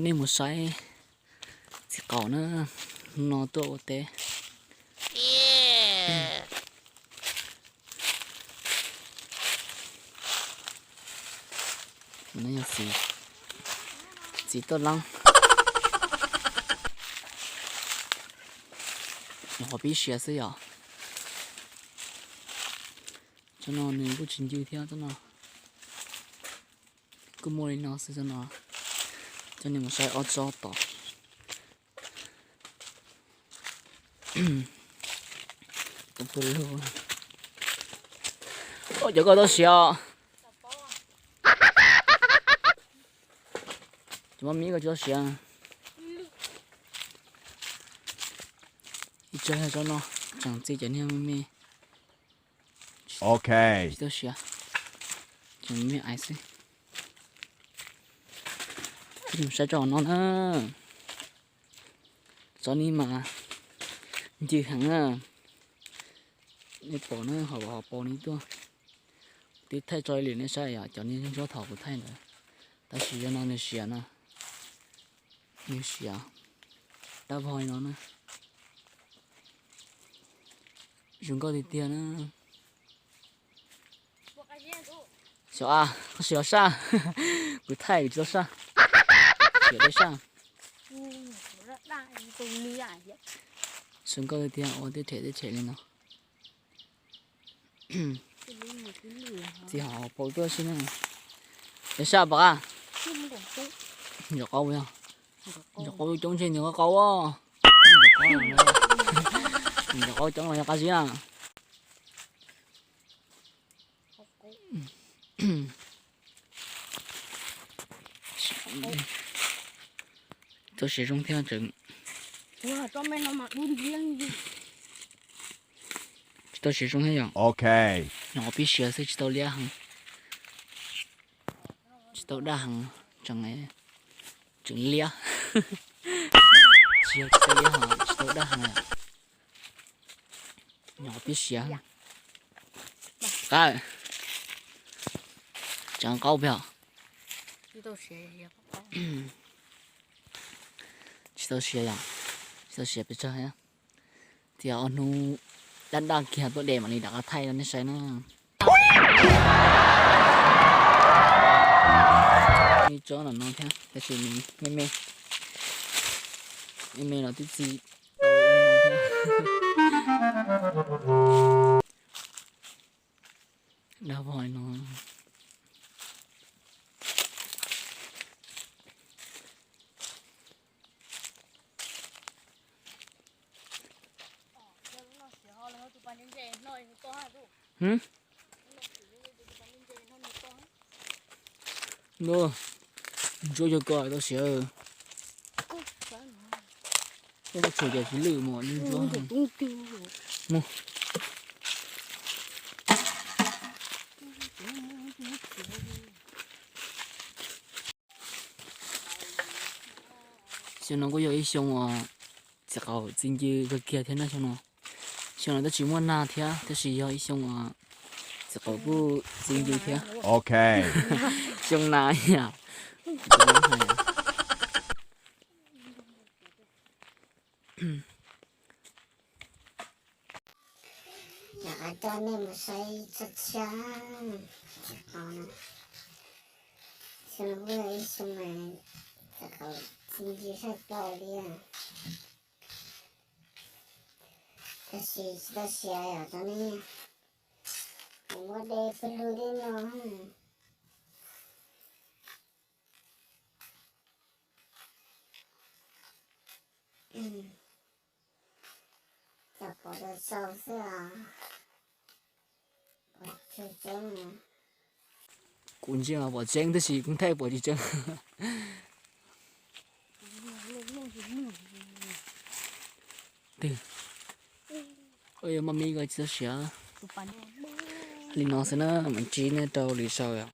Nej mus saib txiv qaub na, hnub no tuaj ua teb. Txiv tuaj leeb, nws qhuav pib siav xwb yom. Tsob no nws kuj tsis ncw thiab, tsob no kuj muaj li no xwb. Tsob no coj nej mus saib ob tsob tom. Cov koj tau siav os. Cov mab mib koj tsis tau siav. Ib tsob yog tsob no, tseem txi cov niag me me. Ok, tsis tau siav, tseem me me xwb. Saib tsob no na, tsob ni mas ncw heev na. Nej pom na, ho pom ni tuaj. Twb thaij tso ib lwm nej saib yom, cov niag ntsuab thaum kuv thaij ntawd, tab sis yog no nws siav na, nws siav dab vog li no na. Zoo nkauj tiag tiag na. Xyov a, koj siav saj, kuv thaij kuv tsis tau saj. Siav dej saj. Zoo nkauj tiag tiag, ua tej rhem tej rhem li no. Txiv ho pom tuaj xwb na. Dej saj pom a. Nco qab yog, nco qab coob ntshe nws qab qau. Nco qab coob los yog qab zib na. Txoj siav zoo thiab tseem, tsis tau siav zoo thiab yom. Ok, no pib siav xwb, tsis tau liab heev, tsis tau daj heev, tseem, tseem liab. Tsis yog tsis tau liab, tsis tau daj heev. No pib siav. Qab, tseem qaub pem. Tsis tau siav yom, tsis tau siav pes tsawg thiab. Tias ob hnub daj daj kiag tuaj de mam li rov qab thaij rau nej saib na. Ib tsob no no thiab tab sis nws me me, me me los twb txi tau ib no thiab. Dab vog no. Ntsuab yog koj tau siav. Koj tshuav cov tsis lwj mas ntsuab. Mus. Xyoo no kuj yog ib xyoo uas txiv qaub txi ncw kawg kiag thiab na xyoo no. Xyoo no twb tsis muaj nag thiab tab sis yog ib xyoo uas txiv qaub kuj txi ncw thiab. Ok. Xyoo na yom. Rov qab coj nej mus saib tsob tshiab txiv qaub no. Xyoo no kuj yog ib xyoo txiv qaub txi ncw tshaj plaws li. Tab sis tsis tau siav yom cov ne, muab de pawg lug li no. Cov pom tau tsaus xwb os. Kuv ntsia pom tseeb tab sis kuv thaij pom tsis tseeb. Twg, maj mib ko tsis txawj siav. Li no xwb na, mam ntsib nej rau lwm zaus.